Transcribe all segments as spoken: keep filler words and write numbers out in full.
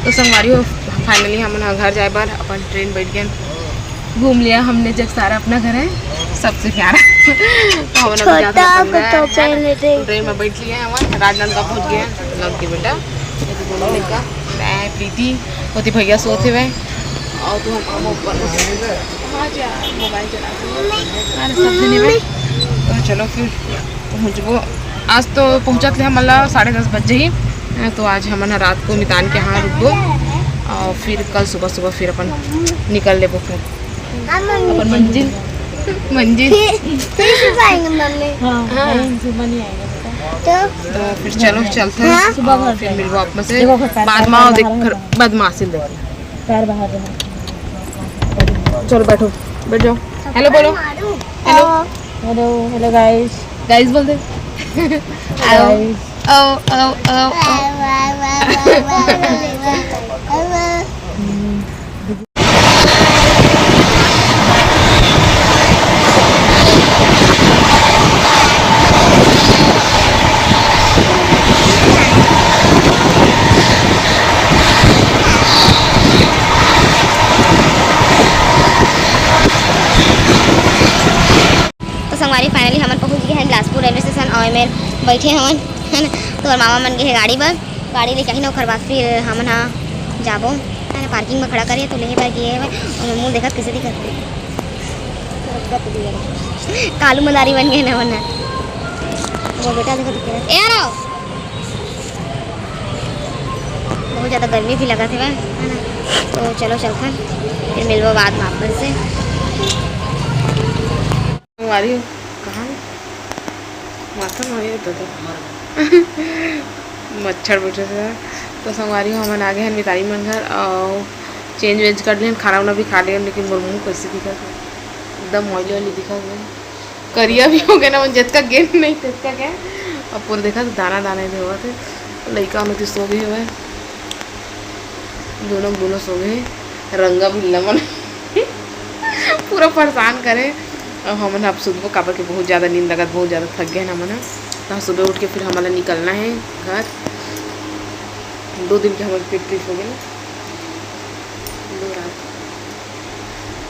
तो संगवारी हो, finally हमन ह घर जाए बर अपन ट्रेन बैठ गए। घूम लिया हमने जग सारा अपना घर है, सबसे प्यारा। तो हमन अभी जात हन अपन घर। ट्रेन में बैठ लिए हमन, राजनांदगांव पहुंच गए हैं। लग के बेटा, ये तो दोनों लड़का, मैं, प्रीति, ओती भैया सोत हेवय, और तू हम, हम ऊपर। कहाँ जा, मोबाइल चला। अरे सब जने भाई, तो चलो फिर पहुँचबो। आज तो पहुँचत ले हमन ला साढ़े दस बज जाही, तो आज हमन ह रात को मितान के यहाँ रुकबो और फिर कल सुबह सुबह फिर अपन निकल लेबो फिर अपन मंजिल, मंजिल। फिर, फिर सुबह आएंगे मम्मी। हाँ, हाँ। नहीं, सुबह नहीं आएगा बेटा। तो तो फिर चलो चलते हैं। हाँ। सुबह और घर फिर जाएंगे। मिलबो आप में से। देखो, घर बाद में आओ, देख, घर, बदमाशी देख। पैर बाहर रहे। चलो बैठो, बैठ जाओ। हेलो बोलो। हेलो। हेलो, हेलो गाइस। गाइस बोल दे। आओ, आओ, आओ, आओ, आओ। तो संगवारी, finally हमन पहुंच गए हैं बिलासपुर रेलवे स्टेशन और एमेर बैठे हवन, है ना। तो और मामा मन गए हैं गाड़ी बर, गाड़ी लेके आही ना, ओकर बाद फिर हमन हा जाबो, है ना। पार्किंग में खड़ा करे तो लेहे बर गए हवे और मम्मू देखत कैसे दिखत हे। कालू मदारी बन गए ना, वरना वो बेटा देखत हे। ए आ रहा। बहुत ज़्यादा गर्मी भी लगत हवय, है ना। तो चलो चलथन, फिर मिलबो बाद में आप मन से। संगवारी हो, कहाँ? माथा मारे तो दे। मच्छर बैठे थे। तो संगवारी हो, हमन आ गए हैं मितानी मन घर और चेंज वेंज कर लेन, खाना वाना भी खा लेन, लेकिन मोर मुंह कैसे दिखत हे, एकदम ऑयली ऑयली दिखत हे। करिया भी हो गए ना, मन जितका गेन नहीं तितका के। अब पूरा देखा तो दाना दाना ही होवत हे। लइका मन तो सो गए हवय, दोनों दोनों सो गए। रंगा बिल्ला मन पूरा परेशान करे। अब हमन अब सुतबो, काबर के बहुत ज़्यादा नींद लगत, बहुत ज़्यादा थक गए ना हमन ह। तो सुबह उठ के फिर हमन ला निकलना है घर। दो दिन के हमर पेट ट्रिप हो गए ना, दो रात।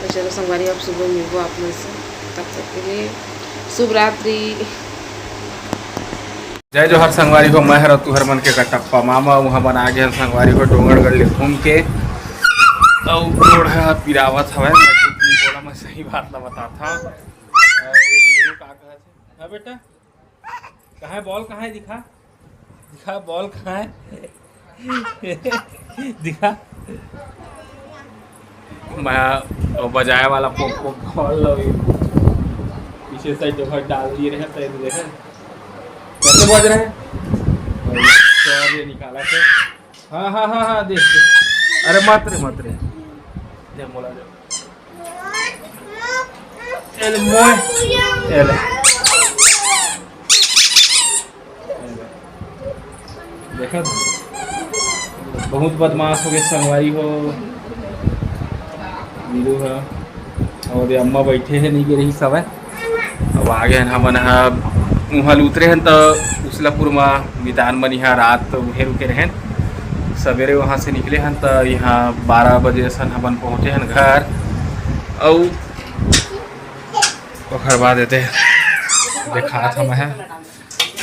तो चलो संगवारी, अब सुबह मिलबो आप मन से, तब तक के लिए शुभ रात्रि। जय जोहार संगवारी हो, मैं हर तुहर मन के कटप्पा मामा। वहाँ बना गए संगवारी हो डोंगरगढ़ ले घूम के, अउ गोड़ ह पिरावत हवय। मैं झूठ नहीं बोला, मैं सही बात ला बताता हूँ। अउ हीरो का कहत हे? हाँ बेटा, कहाँ है बॉल, कहाँ है? दिखा, दिखा बॉल कहाँ है? दिखा। मैं वो बजाए वाला पोक पोक बॉल लो, पीछे साइड जो घर डाल दिए रहे, तो ये देखा कैसे बज रहे हैं। और ये निकाला थे। हाँ, हाँ, हाँ, हाँ, देख, देख। अरे मत रे, मत रे। दे बोला दे। एले मोय। एले। देखा, बहुत बदमाश हो गए संगवारी हो। नीरू ह। और ये अम्मा बैठे हैं, नहीं गिरी सवय। अब आ गए हन हमन ह, उहाँ ले उतरे हन त उसलापुर म मितान मन इहाँ रात उहे रुके रहेन। सवेरे वहाँ से निकले हन त इहाँ बारह बजे असन हमन पहुँचे हन घर। अउ ओखर बाद एदे देखात हवय,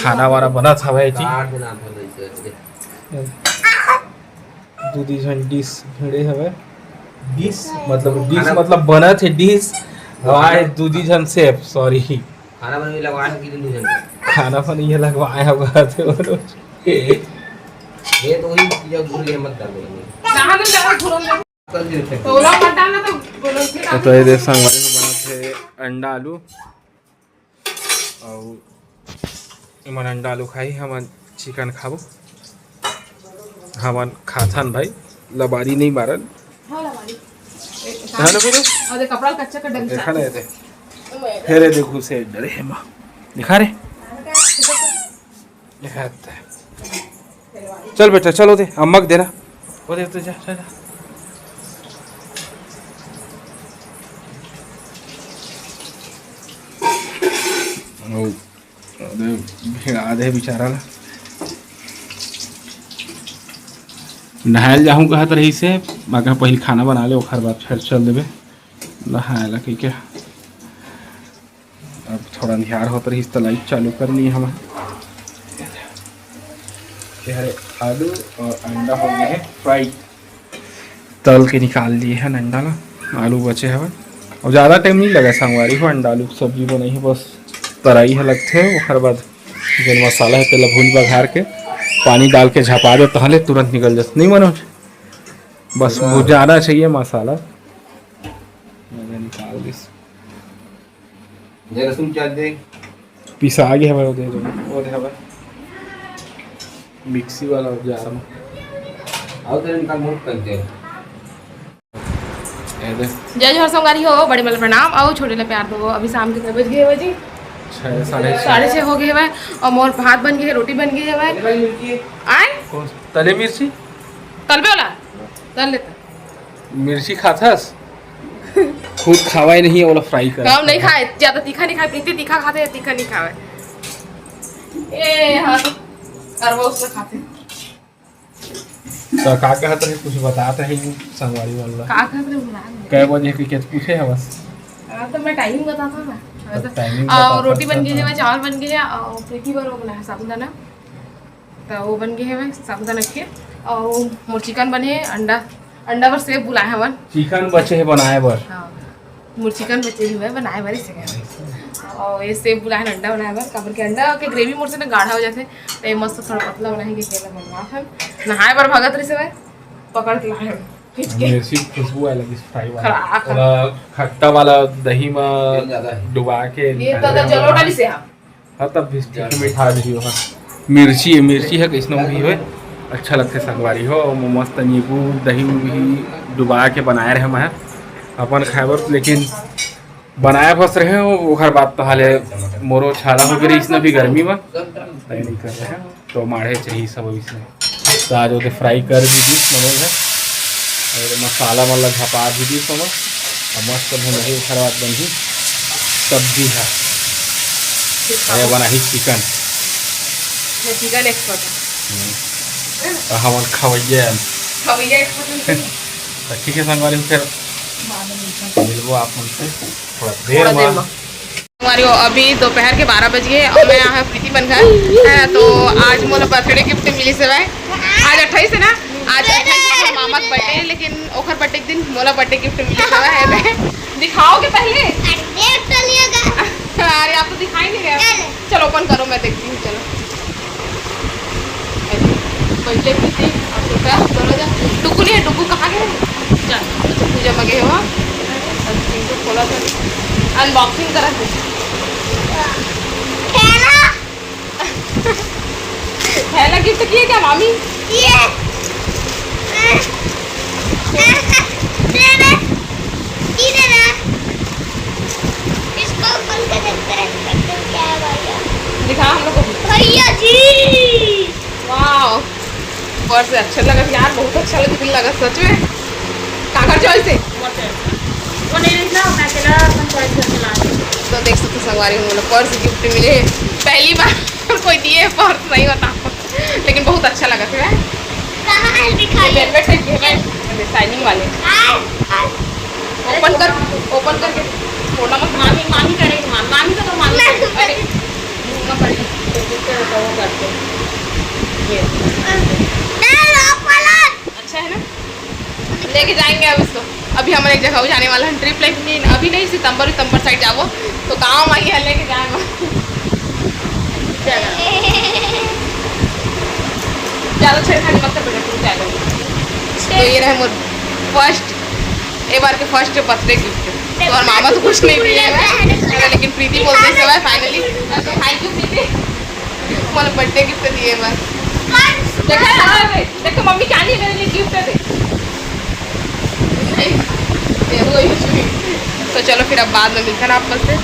खाना वाना बनत हवय जी। दू दी झन डिश भिड़े हवय। डिश मतलब, डिश खाना मतलब बनत हे डिश। वाह, दू दी झन शेफ, सॉरी। खाना बनवे लगवाए हो कि दू झन? खाना बनवे लगवाए हवय। ये तो वही चीज़ भूल गए, मत डालो। कल जो थे। तो ये दे संगवारी हो बनत हे अंडा आलू। अउ एमन अंडा आलू खाही, हमन चिकन खाबो। हमन खाथन भाई, लबारी नहीं मारन। हाँ, लबारी। है ना गुरु? और ये कपड़ा कच्चा का डंडी देखा ना ये दे। हेरे देखो से डरे हे माँ। दिखा रे। दिखा दे। चल बेटा, चल, वो दे, अम्मा के देना। वो दे, तू जा, जा, जा। ओ, अरे, भिड़ा दे बेचारा ला। नहायल जाहूँ कहत रहिस हे, मैं कहा पहिली खाना बना ले, ओखर बाद फिर चल देबे नहायल कहिके। अब थोड़ा अंधियार होत रहिस त लाइट चालू कर लिए हमें। ये हरे आलू और अंडा हो गए हैं फ्राई, तल के निकाल लिए हैं अंडा ला। आलू बचे हवे और ज़्यादा टाइम नहीं लगा संगवारी हो, अंडा आलू के सब्जी बनाई है, बस तराई है लगथे, ओखर बाद जेन मसाला है तेला भून बघार के पानी डाल के झपा दे, तहले तुरंत निकल जात। नहीं मनोज, बस भुजाना चाहिए मसाला। मैंने निकाल दिस। दे लहसुन प्याज दे। पिसा गे हवे, वो दे दो। वो दे हवे। मिक्सी वाला जार में। आओ तेरे निकाल, मुंह कर दे। ये दे। जय जोहार संगवारी हो, बड़े वाला प्रणाम, अउ छोटे ला प्यार दो। अभी शाम के कितना बज गए हवे जी? छः, साढ़े छः। साढ़े छः हो गए हवे, अउ मोर भात बन गए, रोटी बन गए हवे। आए? कौन? तले मिर्ची? तलबे वाला? तल लेता। मिर्ची खाथस? खुद खावाए नहीं, ओला फ्राई कर। हम नहीं खाए, ज्यादा तीखा नहीं खाए, प्रीति तीखा खाथे, तीखा नहीं खावे। ए, हाँ, तो करवा उसमें खाथे। तो का कहत रहे, कुछ बतात रहे संगवारी वाला। का कहत रहे, भुला गए। कै बजे के, के पूछे है बस। हाँ, तो मैं टाइमिंग बताता ना। तो टाइमिंग और बताता रोटी बन गई था। है, चावल बन गए है, और प्रीति बर वो बना है साबूदाना। तो वो बन गए है साबूदाना के, और मोर चिकन बने है, अंडा, अंडा बर सेव बुलाए हवन। चिकन बचे है बनाए बर। हाँ, मोर चिकन बचे ही है बनाए बर इसे। और ये सेव बुलाए हैं अंडा बनाए बर, काबर के अंडा के ग्रेवी मोर से ना गाढ़ा हो जाथे, तो ये मस्त थोड़ा पतला बनाए के केला बनवा है। नहाए बर भगत रही से भाई, पकड़ के लाए हैं, खींच के। मिर्ची खुशबू आए लगी फ्राई वाला। खरा-, खरा-, थोड़ा खट्टा वाला दही में तेल ज्यादा है। डुबा के ये तो निकाले तो हैं। जलोटा भी से हाँ। हाँ, तब भी ठीक है, मिठा भी हो। हाँ। मिर्ची है, मिर्ची है, कैसनो भी होए, अच्छा लगथे संगवारी हो। मस्त नींबू दही उही डुबा के बनाए रहे मैं अपन खाए बर, लेकिन बनाए बस रहे हो, ओखर बाद तो हाले मोरो छाला हो गए रहीस ना भी गर्मी में, तय नहीं कर रहे हैं, तो माढ़े चाहिए सब इसमें। तो आज ओके फ्राई कर भी दीस मनोज है, और मसाला वाला झपा भी दीस मनोज, और मस्त भुनही, ओखर बाद बनही सब्जी है। अरे बनाही चिकन। मैं चिकन एक्सपर्ट हूँ। हम्म। और हमन खवैया हैं। खवैया एक्सपर्ट हूँ। तो ठीक है संगवारी, फिर बाद में मिलते हैं। मिलबो आप मन से थोड़ा देर थोड़ा देर में। में। हमारी वो अभी दोपहर के बारह बज गए और मैं यहाँ है प्रीति मन घर, है ना, तो आज मोला बर्थडे गिफ्ट मिली से भाई। आज अट्ठाईस है ना, आज अट्ठाईस है, मामा का बर्थडे है, लेकिन ओखर बर्थडे के दिन मोला बर्थडे गिफ्ट मिली से भाई, है ना। दिखाओगे पहले? अरे, देख तो लिया गा। अरे, आप तो दिखा ही नहीं रहे हो। चल। चलो, ओपन करो, मैं देखती हूँ, चलो। ऐसे पहले भी थी, अब छोटा, दोनों जन। डुगू नहीं है, डुगू कहाँ गए? चल, अच्छा, पूजा में गए हो। अब इनको खोला था, अनबॉक्सिंग करा थे। पहला गिफ्ट किए क्या मामी? ये। दे दे। ये दे दे। इसको खोल के देखते हैं, देखते हैं क्या है भैया। दिखा हम लोग को। भैया जी। वाओ, पर्स अच्छा लगा यार, बहुत अच्छा लगा, दिल लगा सच में। काकर चॉइस है? वो नहीं रही ना, मैं अकेला अपन चॉइस करके ला रही हूँ। तो देख सकते संगवारी, हम लोग पर्स गिफ्ट मिले हैं। पहली बार कोई दिए पर्स, नहीं होता, लेकिन बहुत अच्छा लगा फिर, है? कहाँ है? दिखाइए। वेलवेट टाइप के हैं, शाइनिंग वाले। हाय, हाय। ओपन कर, ओपन करके फोड़ना मत। मामी, मामी करेगी, मामी, मामी को तो मामी। मैं अरे, घूमना पड़ेगा। तो जिससे होता वो करते। ये। मैं लॉक वाला। अच्छा है ना? लेके जाएंगे अब इसको। अभी हमन एक जगह जाने वाला है, ट्रिप प्लान नहीं, अभी नहीं, सितंबर, सितंबर साइड जाबो, तो काम आई है लेके जाए। ज़्यादा छेड़खानी मत कर बेटा, तू क्या करोगे? तो ये रहे मोर फर्स्ट, ए बार के फर्स्ट बर्थडे गिफ्ट। और मामा तो कुछ नहीं दिए हैं, लेकिन प्रीति बोलते हैं, फाइनली। तो थैंक यू प्रीति। मोला बर्थडे गिफ्ट दिए बस। देखा, हाँ, देखो मम्मी क्या नहीं मेरे लिए गिफ्ट दे। नहीं, ये वो ही। तो चलो फिर अब बाद में मिलते हैं ना आप लोग से।